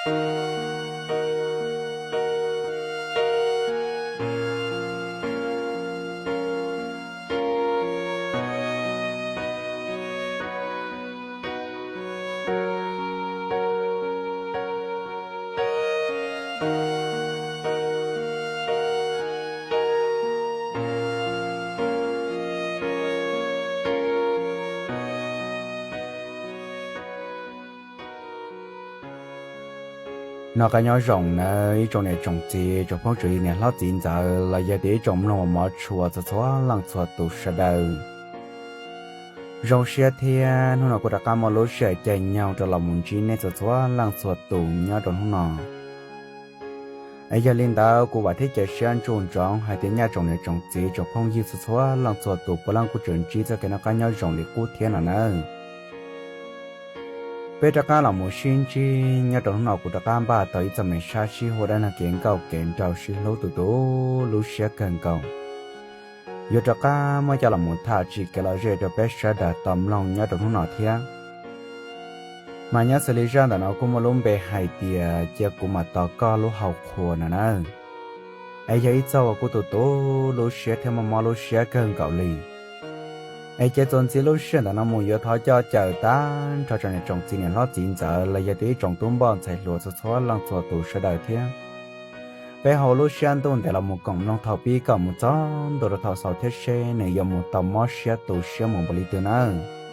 Noj qab nyob zoo nawb ib tsoom niam tsoom txiv tsoom phooj tsoom ywg niam hlob txiv ntxawm los yog tias ib tsoom mloog mov tshua txhua txhua leej txhua tus sawv daws. Zoo siab thiab hnub no kuv rov qab muaj lub sij hawm caij nyoog rov los mus ntsib nej txhua txhua leej txhua tus nyob rau hnub no. Es yog li ntawd kuv vam thiab cia siab ntsuj ntsoov hais tias nyaj tsoom niam tsoom txiv tsoom phooj ywg txhua txhua leej txhua tus puav leej kuj tseem ntsib txoj kev noj qab nyob zoo li qub thiab no nawb. Peb rov qab los mus sib ntsib nyob rau hnub no kuv rov qab npaj tau ib txoj me sab sib hu dab neeg kev nkauj kev nraug sib hlub tu tu lub siab kawg nkaus. Yuav rov qab muab coj los mus tham tsim kev lom zem rau peb sawv daws tau mloog nyob rau hnub no thiab. Mas nyob xws li zaj ntawm no kuj muaj lub npe hais tias cia kuv mam tos koj lub hau qhua no nawb. Es yog ib txoj uas kuj tu tu lub siab thiab mob mob lub siab kawg nkaus li. Es ces txuas ntxiv lub sij hawm ntawm no mus yuav thov coj caw tag nrho tsoom niam tsoom txiv niam hlob txiv ntxawm los yog tias ib tsoom tub npoj ntxhais hluas txhua txhua leej txhua tus sawv daws thiab. Peb hauv lub siab ntuj ntev los mus koom mloog thaum pib kom mus txog ntua rau thaum xaus thiab seb nws yuav mus tau mob siab tu siab mus npaum li twg nawb.